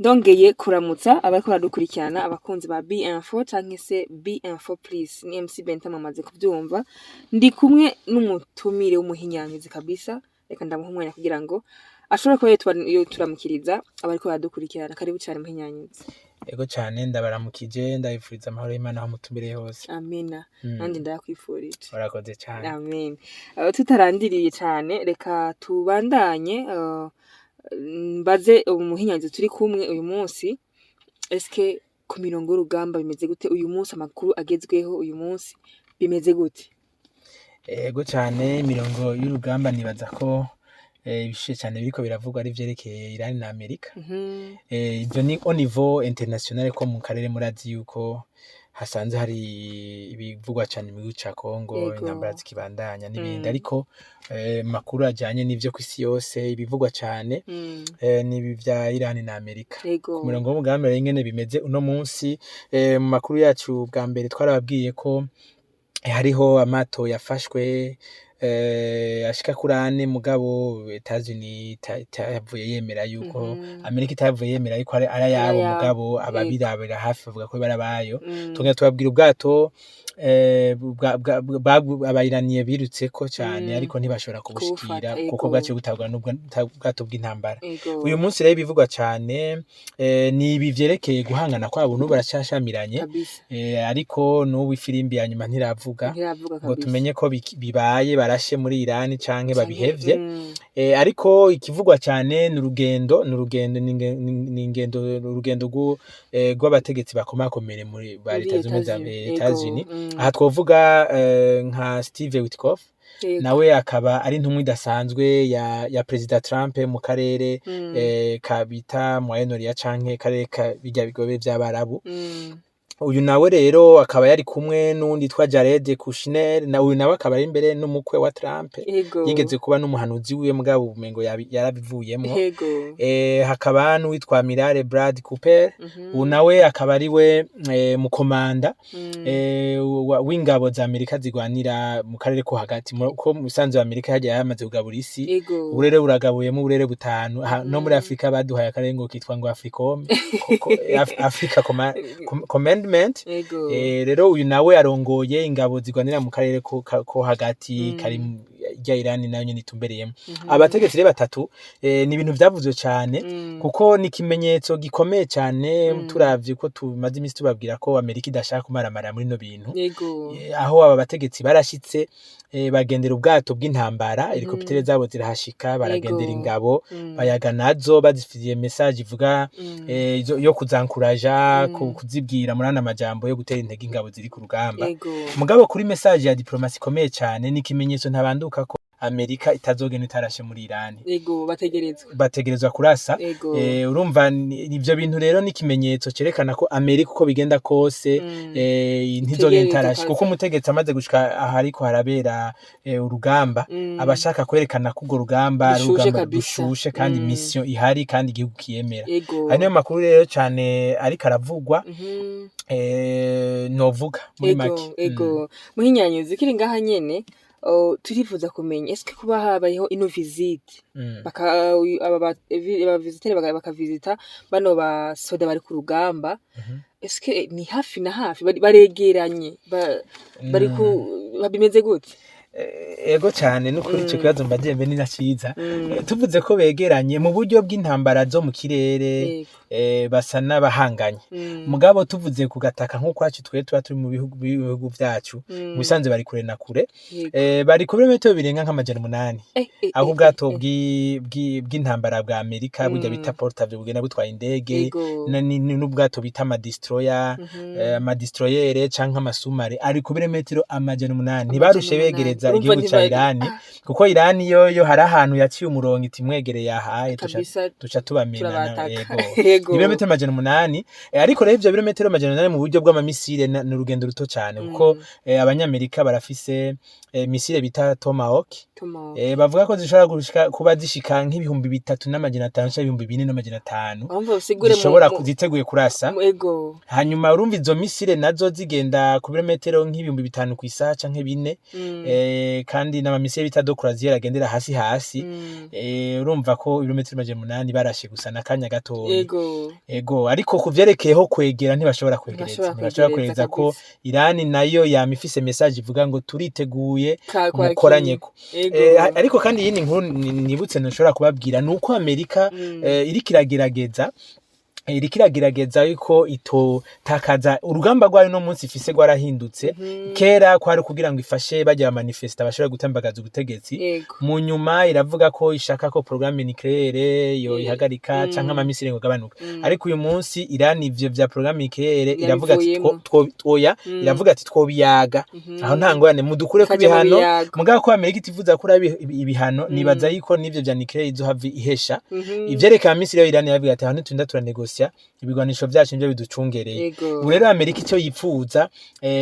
Ndongeye kuramutsa abariko baradukurikirana, abakunzi ba B-Info canke se B-Info Plus. Ni MC Benta, mwamaze kuvyumva. Ndi kumwe n'umutumire w'umuhinyanyuzi kabisa. Reka ndamuha umwanya kugira ngo ashobore kuba yoturamukiriza abariko baradukurikirana. Karibu cane, muhinyanyuzi. Ego cane, ndabaramukije, ndabifuriza amahoro y'Imana aho mutumbereye hose. Amina. Nanje ndayakwifurije. Urakoze cane. Amen. Tutarandiriye cane, reka tubandanye. Mbaze umuhinyanyuzi turi kumwe uyu munsi: eske ku mirongo y'urugamba bimeze gute uyu munsi? Amakuru agezweho uyu munsi bimeze gute? Ego cane, imirongo y'urugamba nibaza ko ibishushe cane biriko biravugwa ari ivyerekeye Iran na Amerika. Ivyo ni au niveau international, ko mu karere murazi yuko hasanze hari ibivugwa cane mu gihugu ca Congo, intambara zikibandanya n'ibindi, ariko makuru ajanye n'ivyo kw'isi yose, ibivugwa cane ni ibi vya Iran na Amerika. Ku murongo w'umugambi rero, ingene bimeze uno munsi, mu makuru yacu bwa mbere twarababwiye ko hariho amato yafashwe ashika kuri ane, mugabo Etats-Unis itavuye yemera yuko Amerika itavuye yemera yuko ari ayabo, ayabo, mugabo ababirabira hafi bavuga ko bari abayo. Tongera tubabwira ubwato abayiraniye birutseko cane, ariko ntibashobora kubushikira kubufata, kuko bwaciye butabwa n'ubwato bw'intambara. Uyu munsi rero ibivugwa cane ni ibi vyerekeye guhangana kwabo. N'ubu baracashamiranye, ariko n'ubu ifirimbi ya nyuma ntiravuga ntiravuga ngo tumenye ko bibaye barashe muri Irani canke babihevye. Ariko ikivugwa cane ni urugendo ni ingendo, urugendo rw'abategetsi bakomakomere muri ba muri Leta Zunze Ubumwe za Etats-Unis. Etats-Unis. Aha twovuga nka Steve Witkoff, nawe akaba ari intumwa idasanzwe ya Perezida Trump mu karere ka bita Moyen-Orient canke karere ka birya bigobe vy'Abarabu. Uyu nawe rero akaba yari kumwe n'uwundi yitwa Jared Kushner, na uyu nawe akaba ari imbere n'umukwe wa Trump, yigeze kuba n'umuhanuzi wiwe, mugabo umengo yarabivuyemwo. Hakaba n'uwitwa Amiral Brad Cooper, uyu nawe akaba ari we mukomanda w'ingabo za Amerika zigwanira mu karere ko hagati. Ko mu bisanzwe Amerika hagiye yamaze kugabura isi, uburere buragabuyemo uburere butanu. No muri Afrika baduhaye akarere ngo kitwa ngo Africom, Africa Commandment. Rero uyu nawe arongoye ingabo zigwanira mu karere ko hagati, kari rya Irani nayo nyene itumbereyemo. Abategetsi rero batatu, ni ibintu vyavuzwe cane, kuko ni ikimenyetso gikomeye cane, turavye ko tumaze imisi tubabwira ko Amerika idashaka kumaramara muri no bintu. Aho aba bategetsi barashitse, bagendera ubwato bw'intambara, hélicoptère zabo zirahashika, baragendera ingabo, bayaga nazo, bazifitiye message ivuga yo kuzankuraja, kuzibwira muri ana majambo yo gutera intege ingabo ziri ku rugamba. Mugabo kuri message ya diplomatie ikomeye cane, ni ikimenyetso ntabanduka ko Amerika itazogenda itarashe muri Irani. Ego, bategerezwa. Bategerezwa kurasa. Urumva ivyo bintu rero ni ikimenyetso cerekana ko Amerika, uko bigenda kose, ntizogenda Itegerezwa itarashe, kuko kaza. umutegetsi amaze gushika ahariko harabera urugamba, aba ashaka kwerekana ko urwo rugamba ari rushushe urugamba kabisa. rushushe, kandi mission ihari, kandi igihugu kiyemera. Ayo niyo makuru rero cane ariko aravugwa, novuga muri make. Ego, muhinyanyuzi, kiri ngaha nyene, oh, turifuza kumenya eske kuba habayeho ino visite, baka aba aba visiteurs bakavizita bano basoda bari ku rugamba, eske ni hafi na hafi, baregeranye, bari ku bimeze gute? Ego cane, nukuri ico kibazo mbagiye mbe ni na ciza. Tuvuze ko begeranye mu buryo bw'intambara zo mu kirere, basa n'abahanganye. Mugabo tuvuze ku gataka nk'ukwacu twe tuba turi mu bihugu vyacu, mu bisanzwe bari kure na kure. Bari ku birometero birenga nka 800, aho ubwato bw'intambara bwa Amerika burya bita porte-avions bugenda butwaye indege, n'ubwato bita amadestroyer, amadestroyer canke amasous-marins ari ku birometero 800. Ntibarushe 800. begereza Urumva igihugu ca Irani, kuko Irani yoyo hari ahantu yaciye umurongo iti mwegereye ahaye kabisa tuca tubamenana. Turabataka. Yego. Ibirometero 800, ariko rero ivyo birometero 800 mu buryo bw'amamisire ni urugendo ruto cane, kuko abanyamerika barafise missile bita Tomahawk. Tomahawk. Bavuga ko zishobora gushika, kuba zishika nka 3500 canke 4500, Urumva usigure zishobora ziteguye kurasa. Hanyuma urumva izo missile nazo zigenda ku birometero nka 5000 kw'isaha canke 4, Kandi n'ama missiles bita de croisière agendera hasi hasi. Urumva ko ibirometero 800 barashe gusa n'akanya gatoyi. Ego, ariko ku vyerekeyeho kwegera, ntibashobora kwegereza. Ntibashobora Ntibashobora kwegereza kwegereza ko Irani nayo yama ifise message ivuga ngo turiteguye kwakira. Mukoranyeko. Ariko kandi iyindi nkuru nibutse ntushobora kubabwira ni uko Amerika iriko iragerageza yuko itotakaza urugamba rwayo. No munsi ifise rwarahindutse. Kera kwari kugira ngo ifashe bajya manifesta bashobora gutembagaza ubutegetsi. Mu nyuma iravuga ko ishaka ko programme nucléaire yo ihagarika canke ama missiles ngo agabanuke. Ariko uyu munsi Iran ivyo vya programme nucléaire iravuga ati Yabivuyemo. Oya, iravuga ati twobiyaga, aho nta ngorane, mudukure ku Kaja mu bihano. biyago. Mugabo ko Amerika itifuza kuri ibihano, nibaza yuko n'ivyo vya nucléaire izohava ihesha. Ivyerekeye missiles, Iran yavuga ati aho ntitunda turanegosia, ibigwanisho vyacu nivyo biducungereye. Ubu rero Amerika icyo yipfuza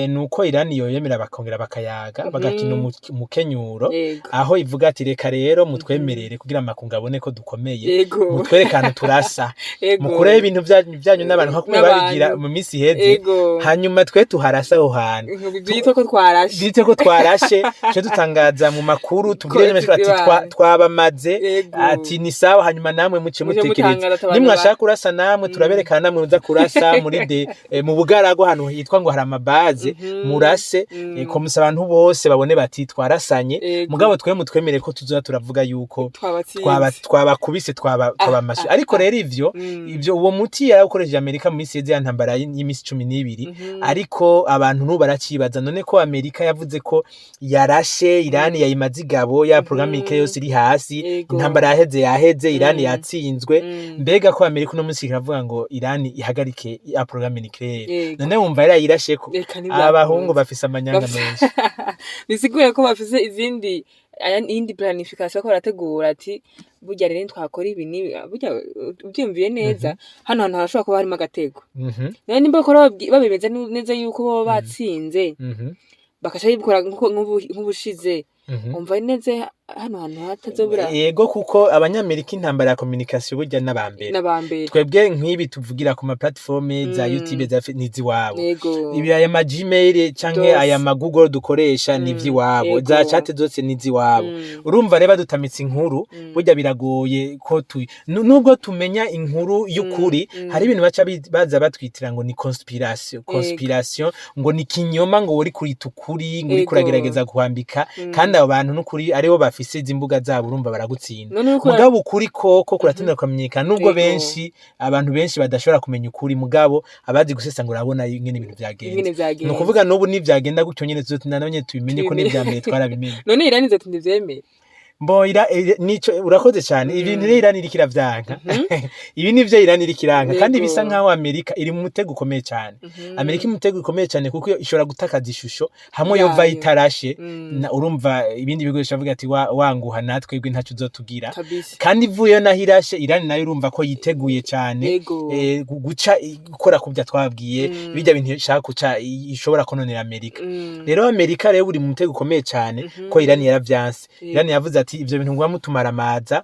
nuko Iran yoyemera bakongera bakayaga, bagakina umukenyuro, aho ivuga ati reka rero mutwemerere kugira amakungu abone ko dukomeye, mutwereke ahantu turasa, mukureho ibintu byanyu n'abantu nka kumwe N'abantu. babigira mu minsi iheze, hanyuma twe tuharasa aho hantu. Byitwa ko twarashe. Bite ko twarashe, twe dutangaza mu makuru, tubwire neza ati twabamaze, ati ni sawa, hanyuma namwe muce Muce mutekereza mutangaza ati abantu nimwashaka kurasa namwe turaberekana, namwe muza kurasa muri de mu bugaragu ahantu hitwa ngo hari ama bases, murase, comme ça abantu bose babone bati twarasanye. Mugabo twe mutwemere ko tuzoza turavuga yuko twabatsinze. Twabakubise, twabamashe. Ariko rero ivyo ivyo uwo muti yarawukoresheje Amerika mu minsi iheze, ya ntambara y'imisi 12. Ariko abantu n'ubu baracibaza, none ko Amerika yavuze ko yarashe Irani, yayimaze igabo ya programme yose iri hasi, intambara yaheze, yaheze, Irani yatsinzwe, mbega ko Amerika uno munsi iravuga ngo Irani ihagarike ya programme nucléaire, none wumva yarayirasheko? Reka ntibyakunze. Abahungu bafise amanyanga menshi. Bisiguye ko bafise izindi iyindi planification ko barategura ati burya rero twakora ibi n'ibi. Burya ubyumviye neza, hano hantu harashobora kuba harimo agatego. Nayo nimba bakora babemeza neza yuko baba batsinze, bakaca babikora nk'ubushize, umva neza hano hantu hatazobura. Yego, kuko Abanyamerika intambara ya communication burya n'abambere. N'abambere. Twebwe nk'ibi tuvugira ku ma plateforme za YouTube za niziwabo. Ibi aya ma Gmail canke Dose. aya ma Google dukoresha ni ivy'iwabo, za chat zose ni iziwabo. Urumva rero badutamitse inkuru, burya biragoye ko tu nubwo tumenya inkuru y'ukuri, hari ibintu baca baza batwitira ngo ni conspiration, conspiration ngo ni kinyoma, ngo uri kurita ukuri, ngo uri kuragerageza guhambika. Kandi abo bantu n'ukuri aribo bafise izi mbuga zabo, urumva baragutsinda. None uriko Mugabo ukuri koko kuratinda kukamenyekana, nubwo benshi abantu benshi badashobora kumenya ukuri, mugabo abazi gusesangura urabona ingene ibintu vyagenze. Ingene vyagenze. Ni ukuvuga n'ubu nivyagenda gutyo nyene, tuzotinda naho nyene tubimenye ko Tubimenye. n'ivya mbere twarabimenye. None Irani izotinda ivyemere? Mbo ira nico urakoze cyane. Ibintu rero Irani iriko iravyanka, ibi nivyo Irani iriko iranka kandi bisa nkaho Amerika iri mu mutego ukomeye cyane. Amerika iri mu mutego ukomeye cyane kuko ishobora gutakaza ishusho hamwe yova yayo. itarashe. Urumva ibindi bigo bishavuga ati wanguha natwe ntaco uzotugira. Kandi ivuyeyo naho irashe, Irani nayo urumva ko yiteguye cyane guca gukora kubya twabwiye, bijya bintu ishaka guca ishobora kononera Amerika. Rero Amerika rero uri mu mutego ukomeye cyane ko Irani yaravyanse. Irani yavuze ati ivyo bintu ngwa mutumaramaza,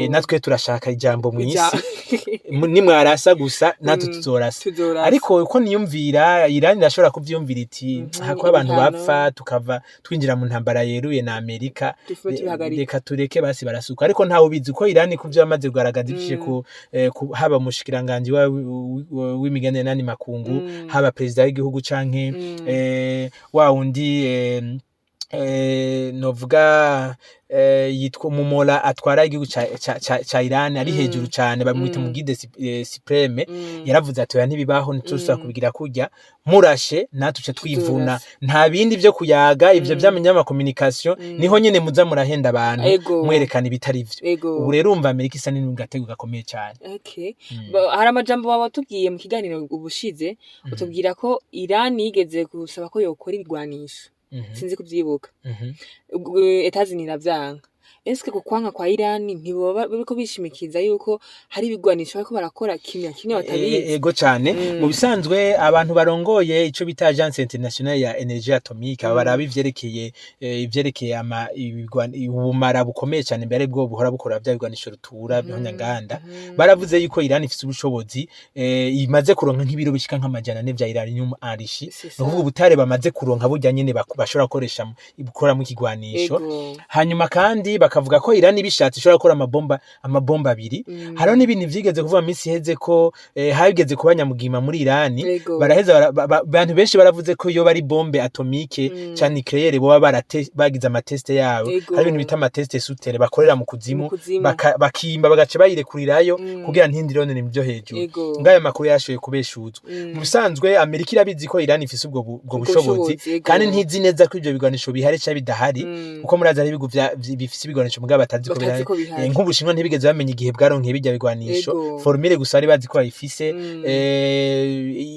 natwe turashaka ijambo mu isi. Nimwarasa gusa natwe tuzorasa. Tuzorasa. Ariko uko niyumvira, Irani irashobora kuvyumvira iti hako abantu ibihano. bapfa tukava twinjira mu ntambara yeruye na Amerika, Dufume tubihagarike. reka tureke basi barasuka. Ariko ntawe ubizi ko Irani kuvyo yamaze kugaragaza ibishije ku haba umushikiranganji w'imigenderanire n'andi makungu, haba perezida w'igihugu canke wa wundi novuga yitwa Mumola atwara igihugu ca Iran ari hejuru cane, bamwita mu guide suprême, yaravuze ati oya, ntibibaho, ntituzosubira kubigira kurya, murashe natwe tuce twivuna, Tuzorasa. nta bindi vyo kuyaga, ivyo vyamenya ama communication niho nyene muza murahenda abantu, mwerekana ibitari vyo. Ubu rero urumva Amerika isa n'iri mu gatego gakomeye cane. Okay. Hari amajambo baba watubwiye mu kiganiro ubushize, utubwira ko Iran yigeze gusaba ko yokora ibigwanisho. Sinzi kuvyibuka. Etazini iravyanka. Eske ku kwanka kwa Irani ntiboba bariko bishimikiza yuko hari ibigwanisho bariko barakora kimya kimya batabizi? Ego cane. Mu bisanzwe abantu barongoye ico bita Agence Internationale ya Energie Atomique, baraba ivyerekeye ubumara bukomeye cane, mbere bwo buhora bukora vya bigwanisho rutura bihonyanganda, baravuze yuko Iran ifise ubushobozi, imaze kuronka nk'ibiro bishika nk'400 vya uranium enrichi. C'est ça. Ni ukuvuga ubutare bamaze kuronka burya nyene bashobora gukoresha gukoramo ikigwanisho. Hanyuma kandi bakavuga ko Iran ibishatse ishobora gukora amabomba abiri. Hariho n'ibintu vyigeze kuvuga mu minsi iheze ko hageze kuba nyamugima muri Iran. Baraheza abantu benshi baravuze ko iyo bari bombe atomique canke nucléaire boba bagize ama tests yabo. Hari ibintu bita ama tests souterrains bakorera mu kuzimu, Mu kuzimu. Bakimba bagaca bayirekurirayo kugira ntindirone mu byo hejuru. Ngayo makuru yashoboye kubeshuzwa. Mu bisanzwe Amerika irabizi ko Iran ifise ubwo Ubwo bushobozi, bushobozi, ego. kandi ntizi neza ko ivyo bigwanisho bihari canke bidahari, kuko murazi hari ibihugu bifise ibigwanisho mugabo batazi ko Batazi bihari. ko bihari. Nk'Ubushinwa ntibigeze bamenya igihe bwaronkeye birya bigwanisho, formule gusa bari bazi ko bayifise.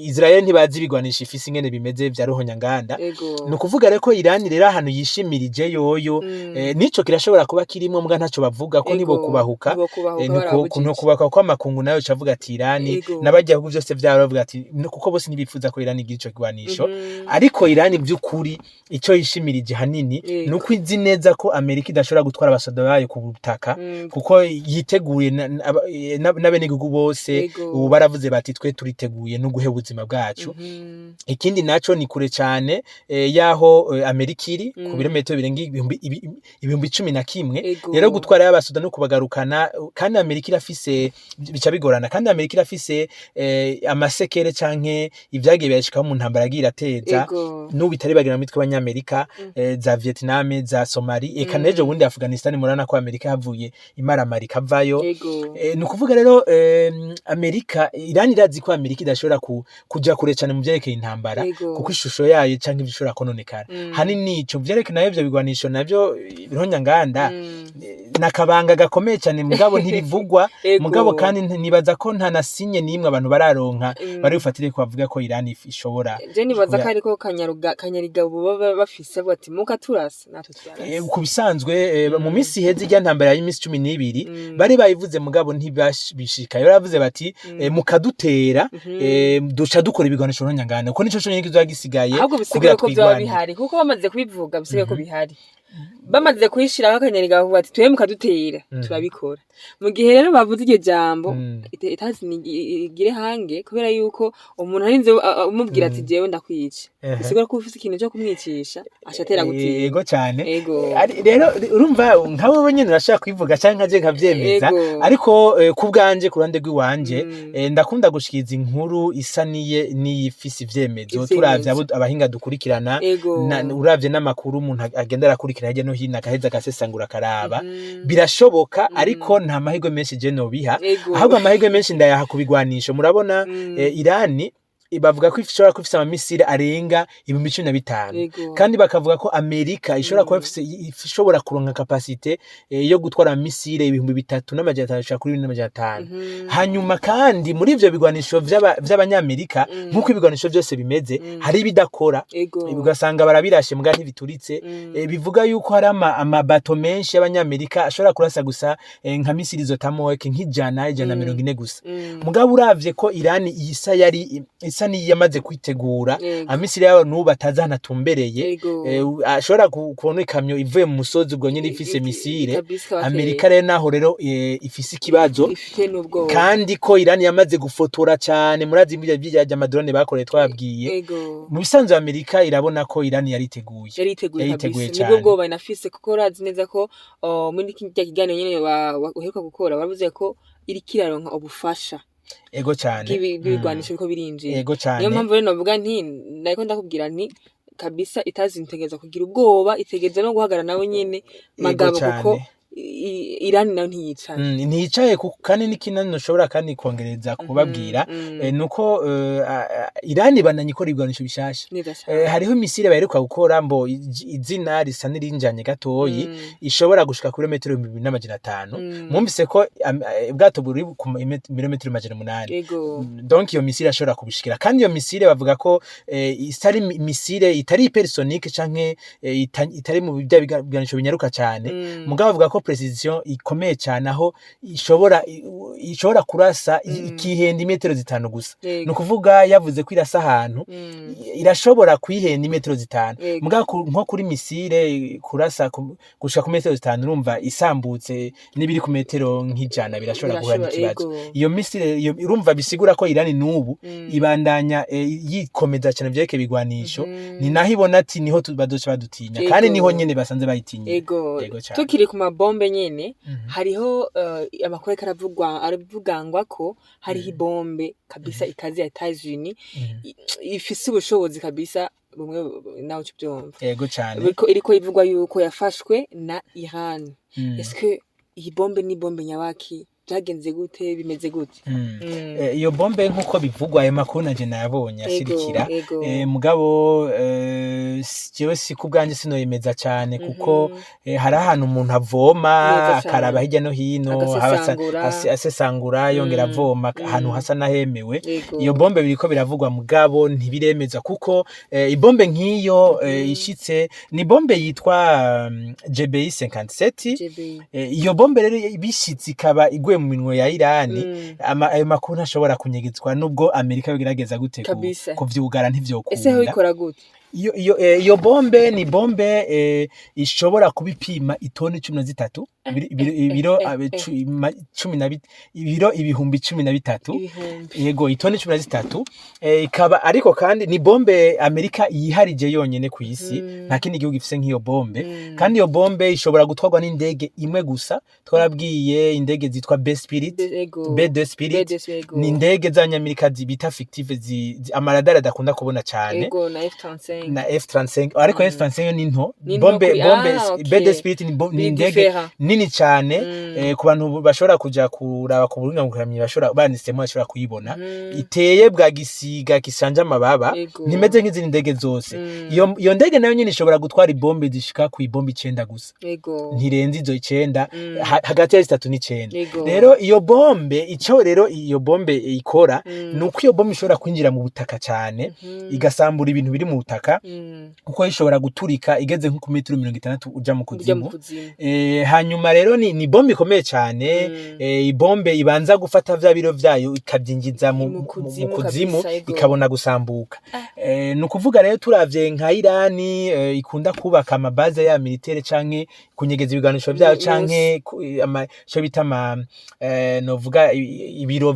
Israel ntibazi ibigwanisho ifise ingene bimeze vya ruhonyanganda. Ni ukuvuga rero ko Iran rero ahantu yishimirije yoyo, nico kirashobora kuba kirimwo, mbwa ntaco bavuga ko nibo kubahuka. Nibo kubahuka, barababujije. Nuko kubaka ko amakungu nayo cavuga ati Iran n'abajya bihugu vyose vyabo bavuga ati kuko bose ntibifuza ko Iran igira ico kigwanisho. Ariko Iran by'ukuri ico yishimirije hanini nuko izi neza ko Amerika idashobora gutwara abasoda bayo ku butaka, kuko yiteguye n'abenegihugu bose. Ubu baravuze bati twe turiteguye no guheba ubuzima bwacu. Ikindi naco ni kure cane yaho Amerika iri ku birometero birenga 11,000. Rero gutwara y'abasoda no kubagarukana, kandi Amerika irafise, bica bigorana, kandi Amerika irafise amasekere canke ivyagiye birashikaho mu ntambara yagiye irateza n'ubu bitari bagira mu mitwe y'Abanyamerika, za Vietnam, za Somalie, eka n'ejo bundi Afghanistan, murabona ko Amerika yahavuye imaramara ikavayo. Ni ukuvuga rero Amerika, Iran irazi ko Amerika idashobora kuja kure cane mu vyerekeye intambara, kuko ishusho yayo canke ivyo ishobora kononekara. Hanini ico vyerekana nayo ivyo bigwanisho navyo bironyanganda nakabanga gakomeye cane, mugabo ntibivugwa. Mugabo kandi nibaza ko nta na signe n'imwe abantu bararonka bari bufatire ko bavuga ko Iran ishobora Je nibaza ko ariko kanyarigabo baba bafise, bavuga ati muka turasa natwe turarasa. Ku bisanzwe mu minsi iheze irya ntambara y'iminsi 12 bari bayivuze, mugabo ntibashikayo. Baravuze bati mukadutera, duca dukora ibigwanisho ruhonyanganda, kuko nico conyene kizoba gisigaye Ahubwo kugira bisigaye ko vyoba twigwanire. bihari, kuko bamaze kubivuga bisigaye ko bihari, bamaze kuyishiraho akanyarigabo bavuga ati twebwe mukadutera turabikora. Mu gihe rero bavuze iryo jambo, itazi igire hange, kubera yuko umuntu arinze umubwira ati jewe ndakwica, bisigura ko ufise ikintu co kumwicisha, aca atera gutinya. Ego cane. Ego. Rero urumva nka wewe nyene urashaka kwivuga canke nkaje nkavyemeza, ariko ku bwanje, ku ruhande rw'iwanje, ndakunda gushikiriza inkuru isa niye niyifise ivyemezo. Ivyemezo. Turavye abo abahinga dukurikirana, uravye n'amakuru umuntu agenda arakurikirana hirya no hino, agaheza agasesangura akaraba, birashoboka, ariko nta mahirwe menshi je nobiha. Ahubwo amahirwe menshi ndayaha ku bigwanisho. Murabona Irani bavuga ko ishobora kuba ifise ama missiles arenga 15,000, kandi bakavuga ko Amerika ishobora kuba ifise, ishobora kuronka capacité yo gutwara missiles 3,500 gushika kuri 2,500. Hanyuma kandi muri ivyo bigwanisho vy'Abanyamerika, nk'uko ibigwanisho vyose bimeze, hari ibidakora, ugasanga barabirashe muga ntibituritse. Bivuga yuko hari amabato menshi y'Abanyamerika ashobora kurasa gusa nka missiles zo Tomahawk nk'ijana, ijana na mirongo ine gusa. Mugabo uravye ko Irani isa yari isa n'iyamaze kwitegura, ama missiles yabo n'ubu atazi ahantu atumbereye, ashobora kubona ikamyo ivuye mu musozi ubwo nyene ifise missile. Kabisa ikabatera. Amerika rero naho rero ifise ikibazo, Ifite n'ubwoba. kandi ko Irani yamaze gufotora cane, murazi birya vy'ama drones bakoreye twababwiye. Mu bisanzwe Amerika irabona ko Irani yariteguye. Yariteguye. Yariteguye Kabisa, nibwo cane. bwoba inafise, kuko urazi neza ko muri kirya kiganiro nyene uheruka gukora waravuze ko iriko iraronka ubufasha Ego cane. bw'ibigwanisho biriko birinjira. Ego cane. Niyo mpamvu rero novuga nti nariko ndakubwira nti kabisa itazi itegereza kugira ubwoba, itegereza no guhagarara nawe nyene magabo, kuko Irani nayo ntiyicaye. Ntiyicaye kandi n'ikindi ntushobora kandi kongereza kubabwira, nuko Irani ibandanya ikora ibigwanisho bishasha. Neza cane. Hariho missile baheruka gukora mbo izina risa n'irinjanye gatoyi, ishobora gushika kuri metero 2500. Mwumvise ko ubwato buri ku birometero 800. Donc iyo missile ashobora kubishikira, kandi iyo missile bavuga ko itari missile itari hypersonique canke itari mu bya bigwanisho binyaruka cane, mugabo bavuga ko ko précision ikomeye cyane, aho ishobora kurasa ikihenda imetero 5 gusa. Ni ukuvuga yavuze ko irasa ahantu, irashobora kwihenda imetero 5. Mugabo nko kuri missile kurasa gushika ku metero 5, urumva isambutse n'ibiri ku metero nk'100 birashobora guhura n'ikibazo. Iyo missile iyo, urumva bisigura ko Irani n'ubu ibandanya yikomeza cyane vyerekeye ibigwanisho. Ni naho ibona ati niho bazoca badutinya, kandi niho nyene basanze bayitinya. Ego. Yego cane. Tukiri ku mabombe nyene, hariho amakuru ariko aravugwa, aravugangwa ko hariho ibombe kabisa ikaze ya Etats-Unis ifise ubushobozi kabisa bumwe nawe uca ubyumva. Yego cane. Iriko ivugwa yuko yafashwe na Iran. Est-ce que iyi bombe ni bombe nyabaki? Byagenze gute? Bimeze gute? Iyo bombe nk'uko bivugwa, ayo makuru nanje nayabonye ashirikira. Mugabo jewe si ku bwanjye sinoyemeza cyane, kuko hari ahantu umuntu avoma Neza cane. akaraba hirya no hino, Agasesangura. asesangura yongera avoma ahantu hasa n'ahemewe. Iyo bombe biriko biravugwa, mugabo ntibiremeza, kuko ibombe nk'iyo ishitse, ni bombe yitwa GBI 57. JBI. Iyo bombe rero bishitse ikaba iguye mu minwe ya Irani, ayo makuru ntashobora kunyegezwa, nubwo Amerika yogerageza gute kuvyugara Ese ho ntivyokunda. ikora gute? Iyo bombe ni bombe ishobora kuba ipima itoni 13, ibiro ibiro 13,000. Ibihumbi. Yego, itoni 13. Ikaba ariko kandi ni bombe Amerika yiharije yonyene ku isi. Nta kindi gihugu gifise nk'iyo bombe. Kandi iyo bombe ishobora gutwarwa n'indege imwe gusa. Twarabwiye indege zitwa B Spirit, B2 Spirit. B2, ego. Ni indege z'abanyamerika bita fictive, amaradari adakunda kubona cyane. Ego, na F35. Na F35, ariko F35 yo ni nto. Ni nto Bombe bombe ah, okay. B2 Spirit ni Biri indege différent. nini cyane. Ku bantu bashobora kuja kuraba ku buhinga ngurukanabumenyi, bashobora banditsemo, bashobora kuyibona. Iteye bwa gisiga gisanje amababa. Ntimeze nk'izindi ndege zose. Iyo ndege nayo nyine ishobora gutwara ibombe zishika ku ibombe 9 gusa. Ntirenze izo 9, hagati ya 3 n'icenda. Rero iyo bombe, ico rero iyo bombe ikora, ni uko iyo bombe ishobora kwinjira mu butaka cyane, igasambura ibintu biri mu butaka, kuko ishobora guturika igeze nko ku metero 60 uja mu Uja mu kuzimu. kuzimu. Hanyuma rero ni bombe ikomeye cyane. Ibombe ibanza gufata vya biro vyayo ikabyinjiza Mu mu kuzimu kuzimu, kabisa, ego. ikabona gusambuka. Ni ukuvuga rero turavye nka Irani, ikunda kubaka amabaze ya militaire canke kunyegeza ibiganisho vyayo, canke ico bita ama novuga ibiro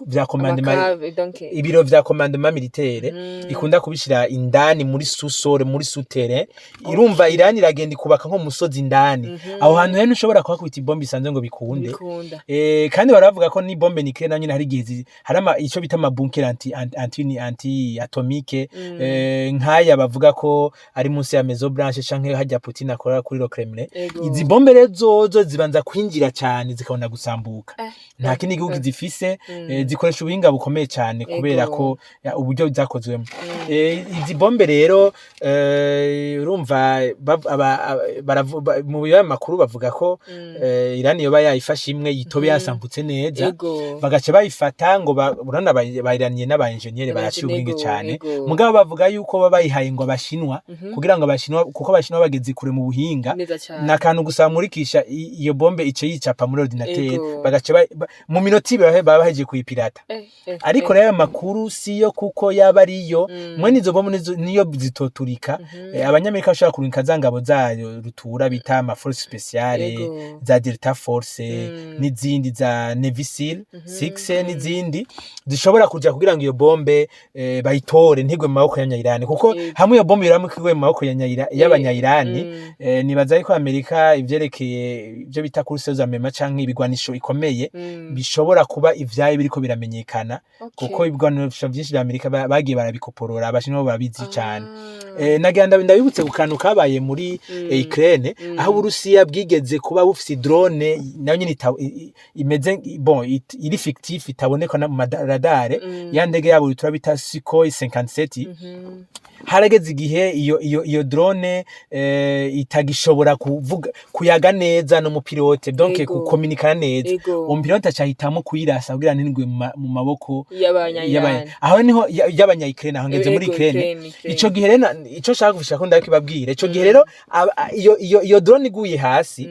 vya commandement, Amakave, donc. ibiro vya commandement militaire, ikunda kubishira indani muri sous-sol, muri souterrain. Irumva Irani iragenda ikubaka nko mu musozi indani. Aho hantu rero ntushobora kuhakubita ibombe isanzwe ngo bikunde. Bikunda. Kandi baravuga ko ni bombe nucléaire nayo nyene hari igihe hari ico bita ama bunker anti anti anti, anti atomique, nk'aya bavuga ko ari munsi ya Maison Blanche canke hajya Putin akora kuri le Kremlin. Izi bombe rero zozo zibanza kwinjira cyane zikabona gusambuka. Nta kindi gihugu zifise. Zikoresha ubuhinga bukomeye cyane kubera ko uburyo zakozwemo. Izi bombe rero, urumva mu makuru bavuga ko Irani yoba yayifashe imwe yitobe yasambutse neza, bagaca bayifata ngo urabona bayiraniye n'aba engineer baraciye ubwenge cyane. Mugabo bavuga yuko baba bayihaye ngo abashinwa, kugira ngo abashinwa, kuko abashinwa bageze kure mu buhinga. Neza cane. Ni akantu gusa bamurikisha iyo bombe ice yicapa muri ordinateur, bagaca mu minota 2 baba bahejeje kuyipirata. Ariko rero ayo makuru siyo, kuko yaba ariyo, mwene izo bombe niyo zitoturika, abanyamerika bashobora kurungika za ngabo zayo rutura bita ama force spéciale, za Delta Force, n'izindi za Navy Seal 6 n'izindi zishobora kuja kugira ngo iyo bombe bayitore ntigwe mu maboko y'abanyayirani, kuko hamwe iyo bombe iramuka iguye mu maboko y'abanyayirani, nibaza yuko Amerika ivyerekeye ivyo bita course z'armement canke ibigwanisho ikomeye bishobora kuba ivyayo biriko biramenyekana, kuko ibigwanisho vyinshi vya Amerika bagiye barabikoporora, abashinwa bo barabizi cane. Nagira ndabibutse ku kantu kabaye muri Ukraine, aho Uburusiya bwigeze kuba bufise drone nayo nyene imeze bon, iri fictif, itaboneka na mu maradare, ya ndege yabo rutura bita Sukhoi 57. Harageze igihe iyo drone itagishobora kuvuga, kuyaga neza n'umupilote, donc kukominikana neza. Uwo mupilote acahitamo kuyirasa kugira ntigwe mu maboko y'abanyayirani. Aho niho y'abanya-Ukraine, aho ngeze muri Ukraine. Ukraine, Ukraine. Ico gihe Gihe rero ico nshaka gushika ko ndakibabwira, ico gihe rero iyo drone iguye hasi,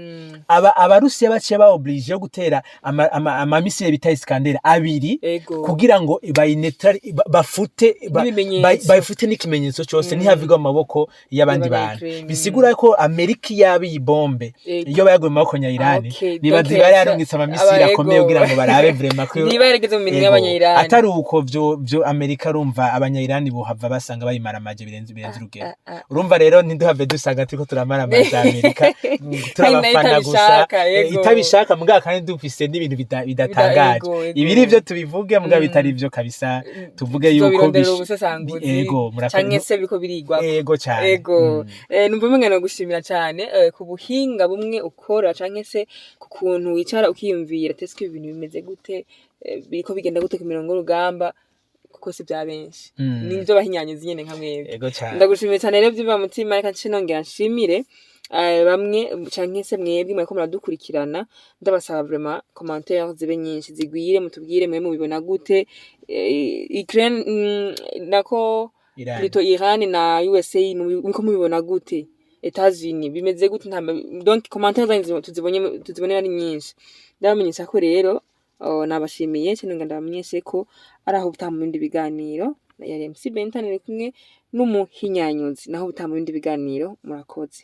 Abarusiya baciye ba obligé yo gutera ama missiles bita Iskander abiri kugira ngo bafute N'ibimenyetso. bayifute n'ikimenyetso cyose, ntihavigwa mu maboko y'abandi bantu. Y'abanya-Ukraine. Bisigura ko Amerika yaba iyi bombe iyo bayaguye mu maboko nya Irani, nibaza Donc iba yarungitse ama missiles akomeye kugira ngo barabe vraiment ko Niba yarageze mu minwe Ego. y'Abanya-Irani. Atari uko vyo Amerika, urumva Abanya-Irani bohava basanga bayimaramaje birenze urugero. Urumva rero ntiduhave dusanga turiko turamaramaza Amerika, Kandi nayo turabafana gusa. itabishaka, yego. Itabishaka mugabo kandi dufise n'ibintu bidatangaje. Ego, ego. Ibiri ivyo tubivuge, mugabo bitari ivyo kabisa tuvuge yuko Tuzobirondera ubusesanguzi Ego, murakoze. canke se biriko birigwako. Ego cyane. Ego. Numva umenga nogushimira cane ku buhinga bumwe ukora canke se ku kuntu wicara ukiyumvira ati: "Ese ibi bintu bimeze gute, biriko bigenda gute ku mirongo y'urugamba?" Kuko si vya benshi, nivyo bahinyanyuzi nyene nka mwebwe. Ego cyane. Ndagushimiye cyane rero vyiva mutima. Reka nce nongera nshimire bamwe canke se mwebwe mwariko muradukurikirana. Ndabasaba vraiment commentaire zibe nyinshi, zigwire, mutubwire mwe mubibona gute, Ukraine, nako Iran. plutôt Iran na USA, muriko mubibona gute? Etats-Unis bimeze gute? Donc commentaire zanyu tuzibonye, tuzibone ari nyinshi. Ndabamenyesha ko rero, oh, nabashimiye cyane. Ngo ndabamenyeshe ko ari aho ubutaha mu bindi biganiro. Yari MC Bentan, ari kumwe n'umuhinyanyuzi. Naho ubutaha mu bindi biganiro, murakoze.